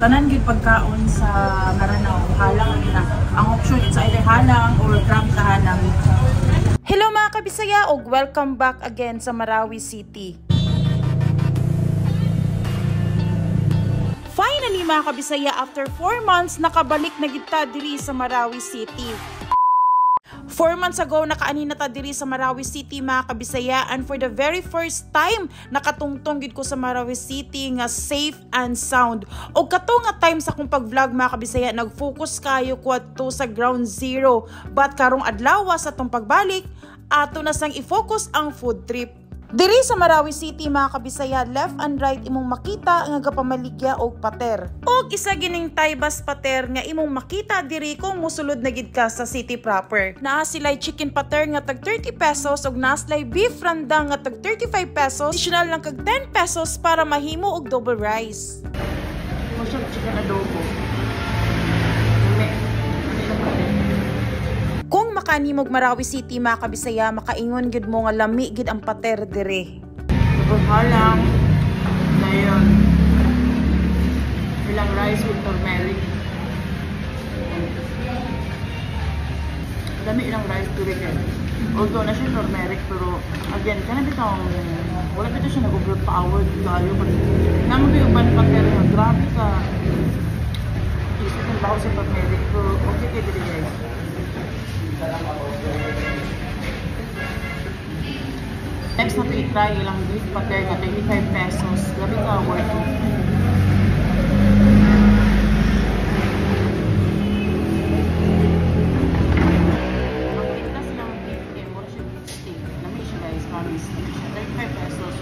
Tanan gyud pagkaon sa Maranao, halang na. Ang option, it's either halang or grabe ka halang. Hello mga kabisaya ug welcome back again sa Marawi City. Finally mga kabisaya, after 4 months nakabalik na gid ta diri sa Marawi City. 4 months ago, nakaani na ta diri sa Marawi City mga kabisaya, and for the very first time nakatungtong gid ko sa Marawi City nga safe and sound. Og kato nga time sa akong pag-vlog mga kabisaya, nag-focus kayo ko adto sa ground zero. But karong adlaw sa atong pagbalik, ato na sang i-focus ang food trip. Diri sa Marawi City mga kabisaya, left and right imong makita nga gapamaligya og pater. Og isa gining Taybas pater nga imong makita diri kung musulod na gid ka sa city proper. Naa sila'y chicken pater nga tag 30 pesos ug naa sila'y beef rendang nga tag 35 pesos. Additional lang kag 10 pesos para mahimo og double rice. Mo siya chicken adobo. Kung makanimog Marawi City mga kabisaya, makaingon gid mo nga lami gid ang pater dire. Tapos halang, dayon, ilang rice with turmeric. Dami ilang rice diri kay. Although na siya turmeric, pero again, kana bitong wala bitaw siya nag-overpower kayo. Namo ba yung uban pater nga grabe ka. Isip ng baho sa turmeric, pero okay kay diri guys. Next na to i-try ilang beef pater na 35 pesos. Grabe ka worth it. Ang tigla silang beef kay mura siya beef steak. Lami siya guys, promise. Lami siya 35 pesos.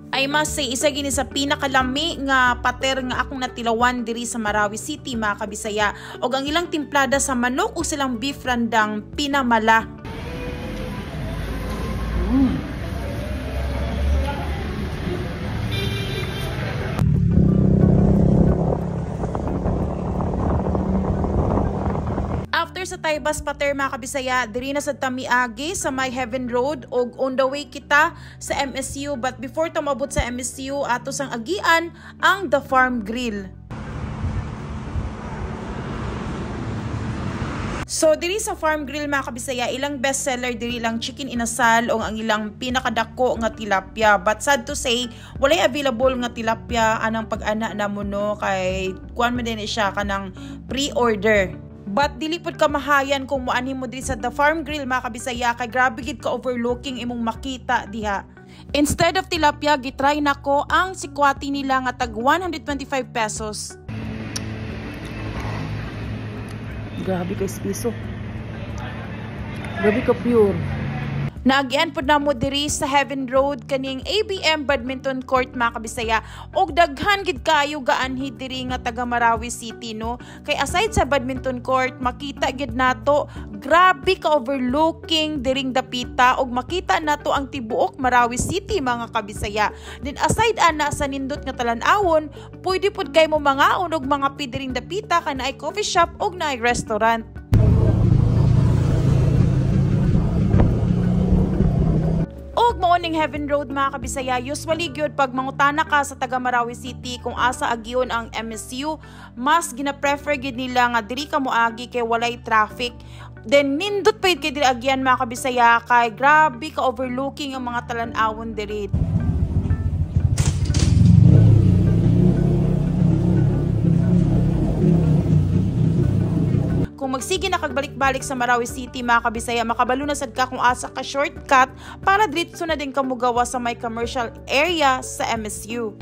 I must say, isa gini sa pinakalami nga pater nga akong natilawan diri sa Marawi City mga kabisaya. Og ang ilang timplada sa manok o silang beef rendang pinamala. After sa Taybas Pater mga kabisaya, diri na sa Tamiagi sa May Heaven Road og on the way kita sa MSU. But before ta maabot sa MSU, ato sang agian ang The Farm Grill. So diri sa Farm Grill mga kabisaya, ilang best seller diri lang chicken inasal o ang ilang pinakadako nga tilapia. But sad to say, walay available nga tilapia anang pag-ana namo no, kay kuan man din siya kanang pre-order. But dili pud ka mahayan kung muanhi mo diri sa The Farm Grill mga kabisaya, kay grabe gid ka overlooking imong makita diha. Instead of tilapia, gitry nako ang sikwati nila nga tag 125 pesos. Grabe ka espiso. Grabe ka pure. Naagian pud namo diri sa Heaven Road kaning ABM Badminton Court mga kabisaya. Og daghan gid kayo gaanhi diri nga taga Marawi City no. Kay aside sa badminton court, makita gid nato grabe ka overlooking diring dapita og makita nato ang tibuok Marawi City mga kabisaya. Then aside ana sa nindot nga talan-awon, pwede pud kay mo mangaon og mga pidiring dapita kay naay coffee shop og naay restaurant. Og mao ning Heaven Road mga kabisaya, usually gyud pag mangutana ka sa taga Marawi City kung asa agyon ang MSU, mas gina-prefer gyud nila nga diri ka moagi kay walay traffic. Then nindot pa gyud kay diri agyan mga kabisaya kay grabe ka overlooking ang mga talan-awon diri. Kung magsige na kagbalik-balik sa Marawi City mga kabisaya, makabalo na sad ka kung asa ka shortcut para diretso na din ka mogawa sa may commercial area sa MSU.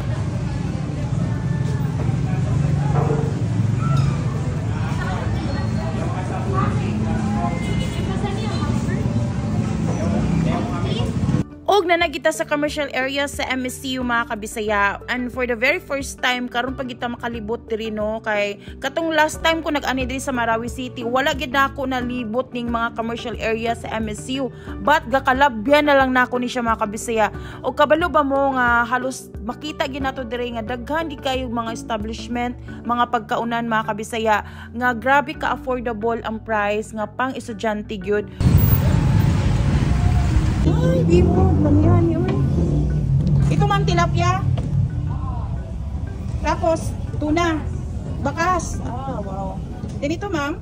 Og nanagita sa commercial area sa MSU mga kabisaya, and for the very first time karon pa kita makalibot diri no, kay katong last time ko nag-ani diri sa Marawi City wala gid nako nalibot ning mga commercial area sa MSU, but gakalabyan na lang nako ni siya mga kabisaya. Og kabalo ba mo nga halos makita gid nato diri nga daghan di kayo mga establishment, mga pagkaunan mga kabisaya nga grabe ka affordable ang price nga pang estudyante gyud. Ay, di mo. Lamihan yun. Ito ma'am, tilapia? Tapos, tuna. Bakas. Ah, wow. Then ito, ma'am?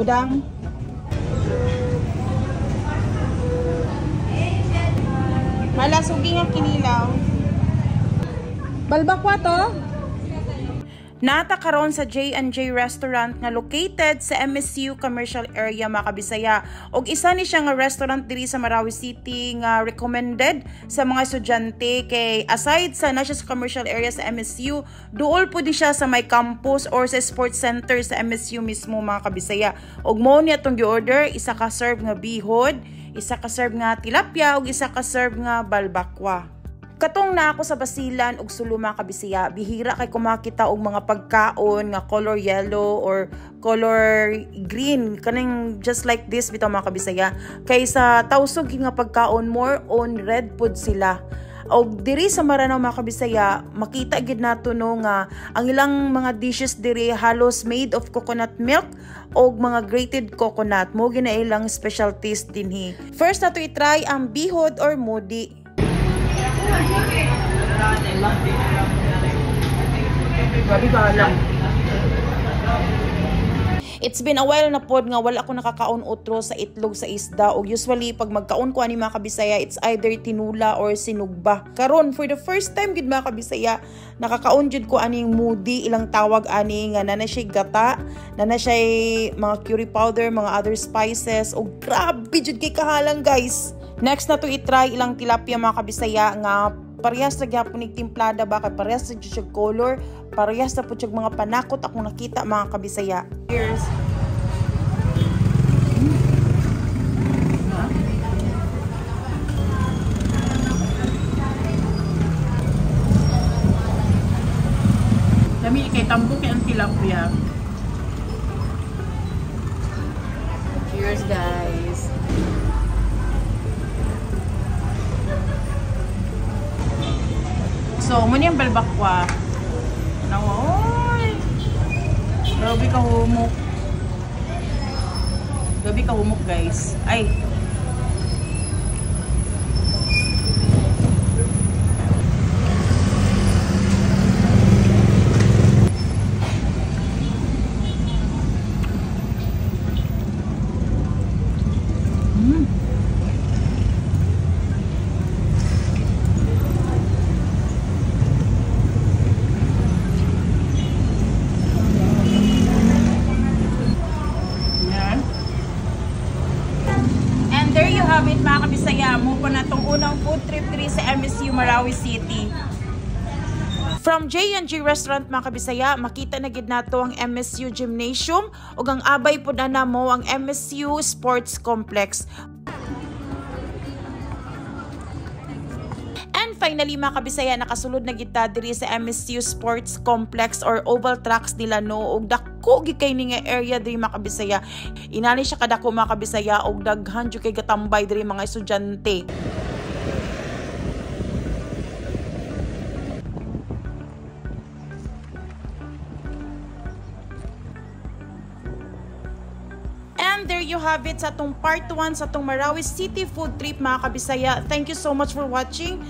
Udang. Malasuging ang kinilaw. Balbakwa to? Nata karon sa J&J Restaurant nga located sa MSU Commercial Area, mga kabisaya. Og isa ni siya nga restaurant diri sa Marawi City nga recommended sa mga estudyante kay aside sa na siya sa commercial area sa MSU, duol pud siya sa may campus or sa sports center sa MSU mismo, mga kabisaya. Og mo ni atong gi-order isa ka serve nga bihod, isa ka serve nga tilapia ug isa ka serve nga balbakwa. Katong na ako sa Basilan ug Sulu, mga kabisaya, bihira kay kumakita og mga pagkaon nga color yellow or color green, kaning just like this bitaw, mga kabisaya. Kay sa Tausug nga pagkaon, more on red pud sila. Og diri sa Maranao, mga kabisaya, makita gid nato, no, nga ang ilang mga dishes diri halos made of coconut milk og mga grated coconut mo gina ilang specialties dinhi. First nato i-try ang bihod or mudi. Grabe ka lang. It's been a while na pod nga wala ko nakakaon otro sa itlog sa isda, og usually pag magkaon ko ani, mga kabisaya, it's either tinula or sinugba. Karon, for the first time gid, mga kabisaya, nakakaon jud ko aning mudi ilang tawag ani nga nana siya gata, nana siya mga curry powder, mga other spices, og grabe jud kay kahalang, guys. Next na to i-try ilang tilapia, mga kabisaya, nga parehas na gyapon ni timplada ba kay parehas na jud siya color, parehas na pud siya mga panakot akong nakita, mga kabisaya. Cheers. Lami kay tambok kay ang tilapia. Cheers, guys. So, mo niyang balbakwa. Nawa, oy. Grabe ka humok. Grabe ka humok, guys. Ay. Yan. And there you have it, mga kabisaya. Mo po na tong unang food trip diri sa MSU Marawi City. From J&J Restaurant, mga kabisaya, makita na gid nato ang MSU Gymnasium ug ang abay pud na namo ang MSU Sports Complex. And finally, mga kabisaya, nakasulod na kita diri sa MSU Sports Complex or Oval Tracks nila, no, ug dako gid kay ni nga area diri, mga kabisaya. Inani siya kadako, mga kabisaya, ug daghan jud kay gatambay diri mga estudyante. And there you have it sa atong part 1 sa atong Marawi City food trip, mga kabisaya. Thank you so much for watching.